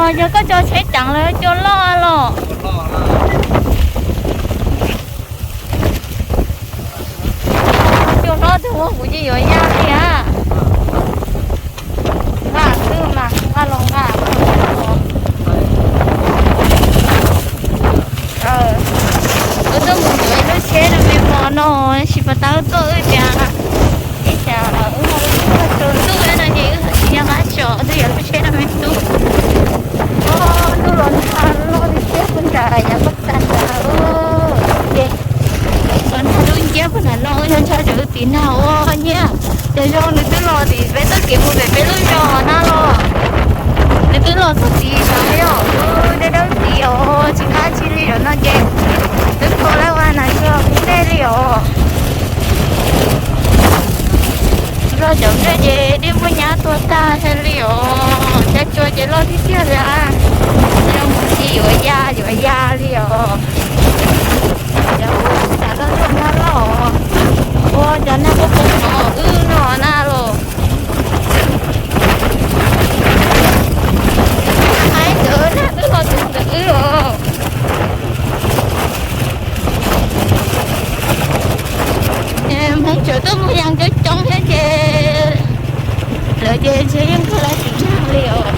Yog koj tso tsheb ceev los cua loj los? Cua hlob twg ua kuv yeej yuav yaj li a. Nqa xwb mas nqa los nqa. Wb tuaj mus yuav lub tsheb no me mos no, tsis pas tas wb tuaj wb tias, ib tsam wb ho tsaus ntuj no ces wb ho tsis nco qab tso, twb yuav lub tsheb no me tub. Ntuj los nag loj li thiab, kuv nram yav paj kas nrad ces los nag dub nciab, kuv nram no yog ntshai tsam wb tiv nag ua nyiaj. Ces zoo nws twb los tim peb txoj kev mus pem peb lub zos na los, nws twb los txog tid na yog, dawb dawb tid os, tsis qab tsi li zaum no ces twb kho lawm ua nas yog ntej li os. Los cov nplej ces dej muaj nyab tua tag li os, cua ces loj tiag tiag li a. Yog mus tsis yuav ya yuav ya li os. Cov ua tas loj loj nag loj, ua cov nag poob poob no wb no na los. Hais ntawd nag twb los tus ntawm wb os. Hmoob tseem tuaj mus yas coob coob thiab ces lawv ces ntshe yeej kawg lawv tiv nag li os.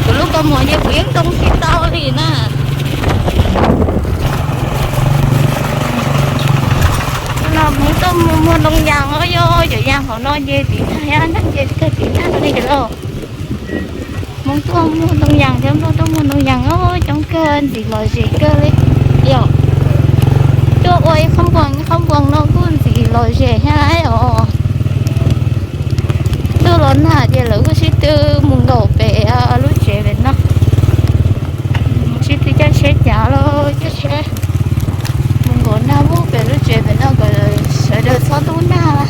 Kuv lub kaus mom ces kuv yeej ntoo tsis tau li na. Los Hmoob tuaj mus muag ntoo yas os, yog cov yas hauv no ces tiv tag, yog nag ces kawg tiv tag li los. Hmoob tuaj muag ntoo yas thiab Nplog tuaj muag ntoo yas os, coob kawg, ntxiv lom zem kawg li yom. Tuaj ua ib qhob npuas ib qhob npuas no kuj ntxiv lom zem thiab os. Ntuj los nag ces lawv kuj sib tw mus nkaum pem lub tsev pem no. Sib tw caij tsheb cav los caij tsheb mus nkaum nag mus pem lub tsev pem no kom sawv daws txhob ntub nag.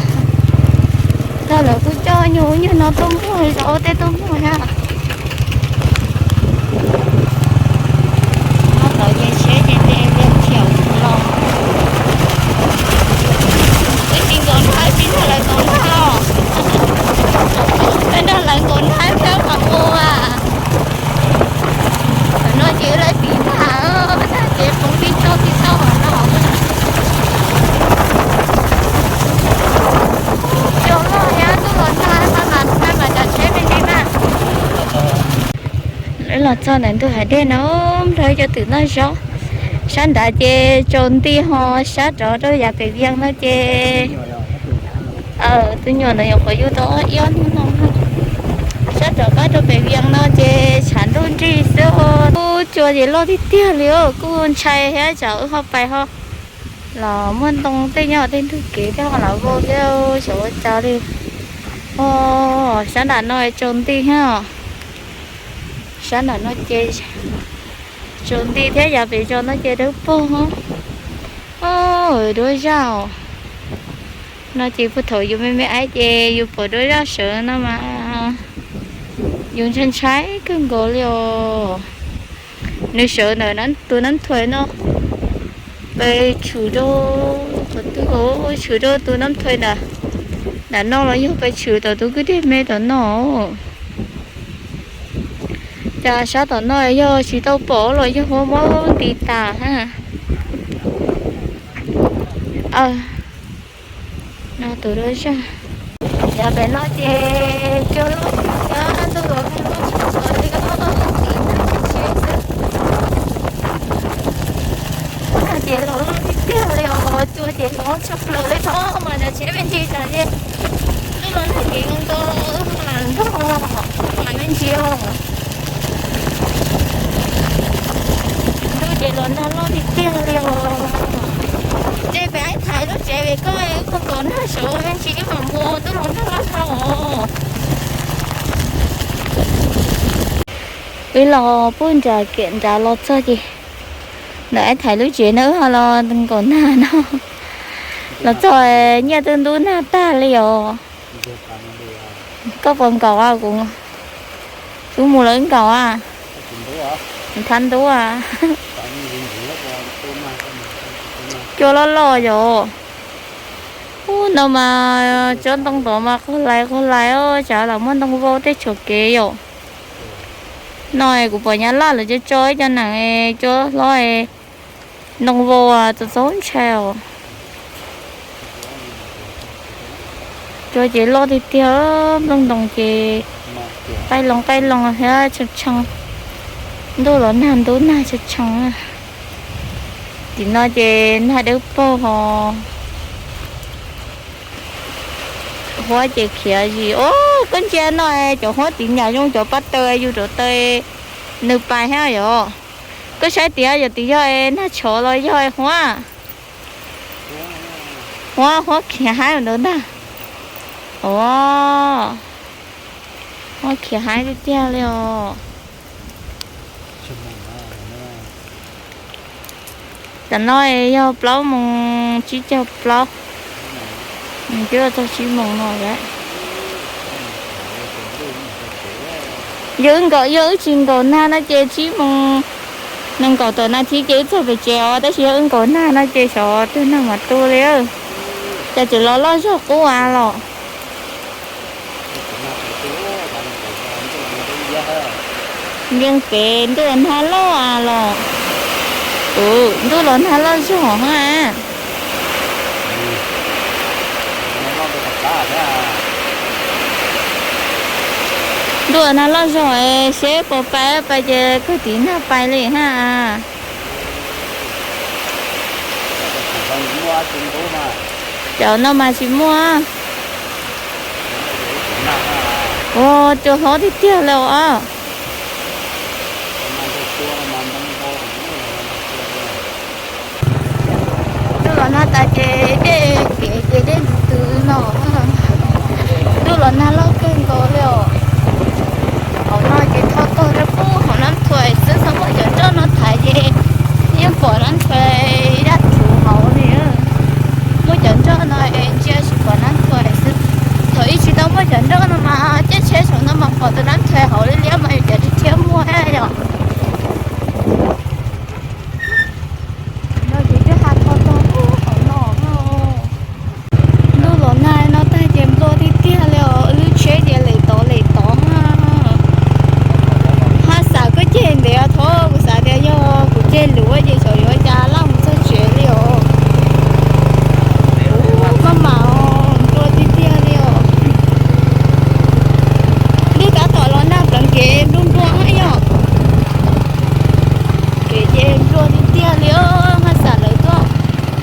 Tag lawv kuj coj nyuag ub nyuag no tuaj muag zov tej tuaj muag na. Thaum ces tsheb ces nres lias khiaum los. Wb tsis nkaum nag, tsis nrog lawv nkaum nag los? Nrog lawv nkaum nag thiab mas ua. Tam no ces lawv tiv nag, nag ces poob tib txoj tib txoj no. Cua loj thiab ntuj los nag, mas mas mas cov tsheb me ntsis mas. Lawv los txog ntawm ntug hav dej no, nrog cov twm noj zaub. Sab nrad ces tsaus nti ho sab rov rau yav pem Vias no ces tus nyuam ntawd nyuam qhuav yug tau ib ob hnub no. Sab rov qab rau pem Vias no ces tshav ntuj nrig xwb. Kuj cua ces loj tiag tiag li, kuj ntshai thiab tsam wb ho pais ho los muaj ntoo tej nyob tej ntug kev thiab ho los vau thiab xyov ua cas li. Sab nram no tsaus nti thiab. Sab nram no ces tsaus nti thiab yav pem zos no ces dawb paug. Duab zaj os. No ces puag thaum yus me me aib ces yus pom duab zaj sawv no mas yus ntshai ntshai kawg nkaus li os. Nws sawv ntawm tus nab thais no, pes tshwm rau, qhov twg tshwm rau tus nab thais ntawd, nram no los yog pes tshwm tom tus kwj deg me tom no. Cas sab tom no yog tsis tau pom los yog muab nti tas. No tus duab zaj. Yav pem no ces cua loj thiab ntuj los nag loj tsis tshua li, tiv nag tsheb xwb. Nag ces los loj tiag tiag li os, cua ces los tshaj plaws li os, mas cov tsheb me ntsis tas ces wb los nag kev nkaus nkaus, wb mam nrog mas me ntsis os. Ntuj ces los nag loj tiag tiag li os. Ces peb aib thaiv lub tsev pem koj, wb mus nkaum nag saud me ntsis wb mam mus, ntuj los nag loj dhau os. Wb los puag nram kem nrad los txog ces ntawm aib thaiv lub tsev na, wb ho los nkaum nag no. Los txog nyiaj twb ntub nag tag li os. Koj puas nkaum? Kuv, kuv mus lawv nkaum a. Thab ntub a. Cua loj loj yom. Ub, no mas tsob ntoo tod mas qaug lais qaug lais os, tsam los muaj ntoo vau tej tshuam kev yom. No kuv pom Nyab Laj lawv tso tso ib co nees cuab hlob ntoo vau txaus txaus ntshai os. Cua ces loj tiag tiag, nplooj ntoos ces qaij loo qaij loo thiab tshee tshee. Ntuj los nag ntub nag tshee tshee. Tim no ces nag dawb paug ho. Huab ces khiav zis. Os, koj ntsia no, cov huab tid nyam zoo cov pab taws yus rau taw nws pais thiab yom. Koj saib tias yog tid yog nag tshov los yog huab. Huab, huab khiav haib ntawd ntag. Os, huab khiav haib tiag tiag li os. Tam no yog plaub moos tsib caug plaub, twb txog tsib moos no lawm. Yog wb nkaum, yog wb tsis nkaum nag no ces tsib moos nees nkaum tawm nas this ces wb txog pem tsev os, tab sis yog wb nkaum nag no ces xyov twg nag mas tu li. Cas tseem los loj zog qub av los. Nkees pem ntuj los nag loj av los. Ntuj los nag loj zog ha. Ntuj los nag loj zog, seb puas pais, pais ces kawg tiv nag pais li ha. Cov no mas tsis muaj. Ua cua hlob tiag tiag li os. Ntuj los nag tas ces dej kev ces dej ntws ntws no. Ntuj los nag loj kawg nkaus li os. Hauv no ces tho tog rau pub hauv Nab Thuais xwb, txhob muab cov nroj no thaiv ces yeej pom Nab Thuais dab tsuv hauv li. Muab cov nroj no ntsia tsis pom Nab Thuais xwb. Thaum ub tsis tau muaj cov nroj no mas caij tsheb saum no mas pom tus Nab Thuais hauv liab liab mas yus cov rhiab muag yom. No ces twb ha tho tog pub hauv no. Ntuj los nag no tag ces nplua tiag tiag li os, lub tsheb ces lem tod lem tod. Haj xam koj ceg ntev thov, kuv xav tias yog kuv ceg luv ces xyov yuav cas laj mus txog tsev li os. Maj mam nplua tiag tiag li os. Ntuj tab tom los nag pleev kev nplua nplua yom. Kev ces nplua tiag tiag li os, haj xam lawv tuaj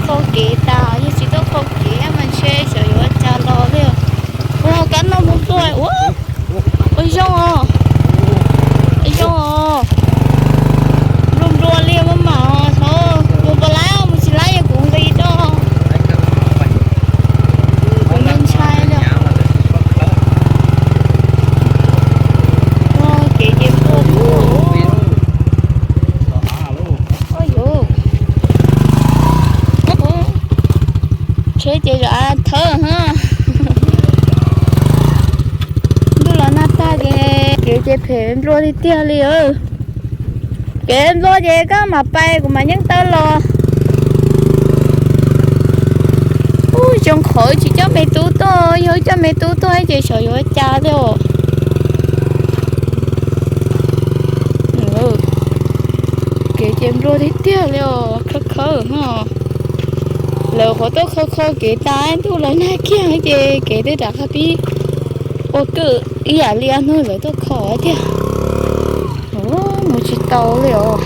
kho kev tas, yog tsis tuaj kho kev mas ntshe xyov yuav cas los li. Ua kab noj mus tuaj ua. Ua zoo os. Zoo os. Nplua nplua li maj mam os, thov mus puas laib, mus tsis laib yog kuv nqis rau. Kuv ntshai ntshai li. Ua kev ces nplua nplua. Tsheb ces zam thawb ha. Ntuj los nag tag ces kev ces phem nplua tiag tiag li. Kev nplua ces koj mam pais kuv mam yeej tawm los. Ub, zoo qhov tsis coj me tub tuaj, yog coj me tub tuaj ces xyov yuav cas li os. Kev ces nplua tiag tiag li os, khawb khawb no. Lawv qhov tuaj kho kho kev tas ntuj los nag kiag ces kev twb rov qab pib ua kwj ib yam li hnub lawv tuaj kho tiag. Mus tsis tau li os.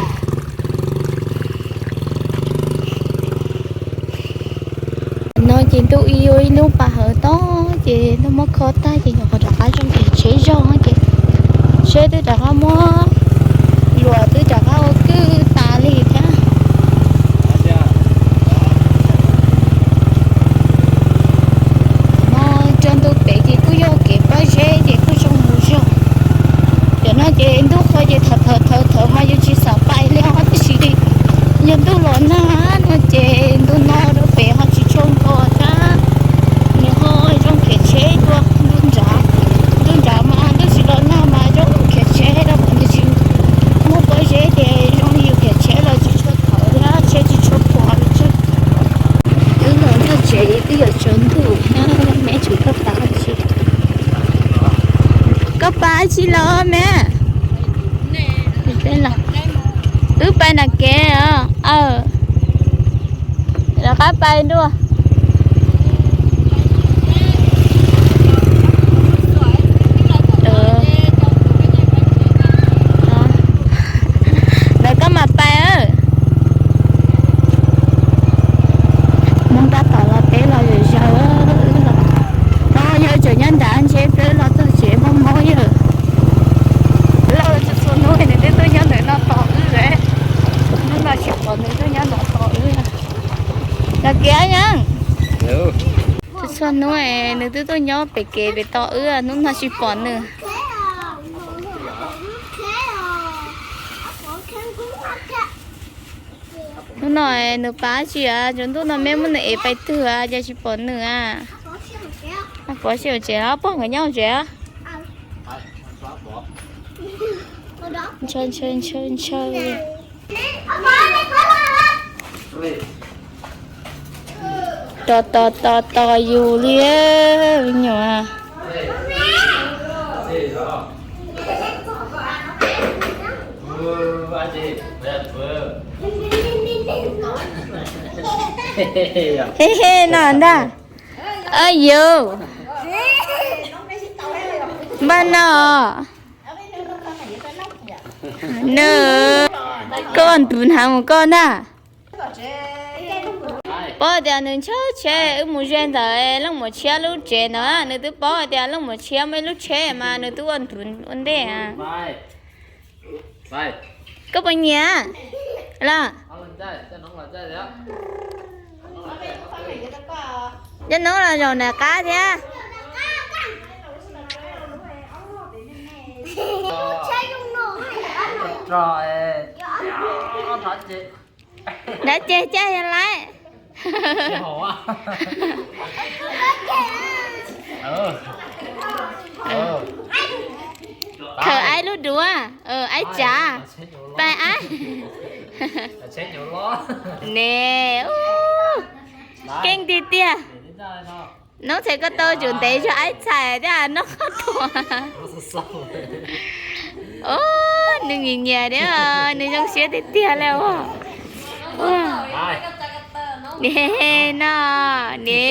No ces ntuj ib ua ib hnub pas hawv tob ces ntuj muab kho tag ces nyuam qhuav rov qab zoo kev tsheb zog ces tsheb twb rov qab muab luam twb rov qab ua kwj tas li thiab. No rau ntu pem ces kuj yog kev pob zeb ces kuj zoo mus zog. Cov no ces ntuj qhua ces thawv thawv thawv thawv mas yus tsis xav pais li os, tab sis yog ntuj los nag no ces ntu no rau pem ho tsis tshua nkaus thiab. Nws ho zoo khiav tsheb dua ntu nrad. Ntu nrad mas ntuj tsis los nag mas zoo khiav tsheb rau pem, nws tsis muaj pob zeb ces zoo li yus khiav tsheb los tsis tshua thawv thiab tsheb tsis tshua phuav li. Twb los nrog tsev twb yuav tsaus ntuj thiab, me tsum koj pab tsi, koj pab tsi los me. Peb los, wb pais nram kev os. Aw, rov qab pais dua. Ntawd koj mam pais. Hnub tab tom los peb los zaws zaws, no yog tseem nyob nrad ntshe peb los txog tsev mob mob yawg. Lauj, txhua txhua hnub nws twb tuaj nyob ntawm no tos wb lawm. Hnub no tsis pom nws tuaj nyob no tos wb. Los kev nyob. Txhua txhua hnub nws twb tuaj nyob pem kev pem tos wb, hnub no tsis pom nws. Hnub no nws pab tsis a, tsaus ntuj no me muab nws ev pais twg a, cas tsis pom nws a. Pov sij hawm tsev, pog nkawd nyob hauv tsev. Ntshaw ntshaw ntshaw ntshaw. Tos tos tos tos yus li me nyuam. He he no ntag. Yus npaj no. Nws, koj ua ntu hnav mus koj ntag. Paub tias nws ntshaw tsheb, wb mus ze ntawm leej muam tshiab lub tsev ntawd, nws twb paub hais tias leej muam tshiab muaj ib lub tsheb mas nws twb ua ntu ua ntej. Koj puas nyiam los? Cov noob los zaum nram qab thiab. Nrad ceg caj yog laib. Khaws aib lub duav, aib tsav, pais aib. Ne, keej tiag tiag. Noob txhais ko taw tsum ntev zog aib txhais thiab noj qab thuas. Nws nyiam nyiam thiab, nws zoo siab tiag tiag li. Ne, no, ne.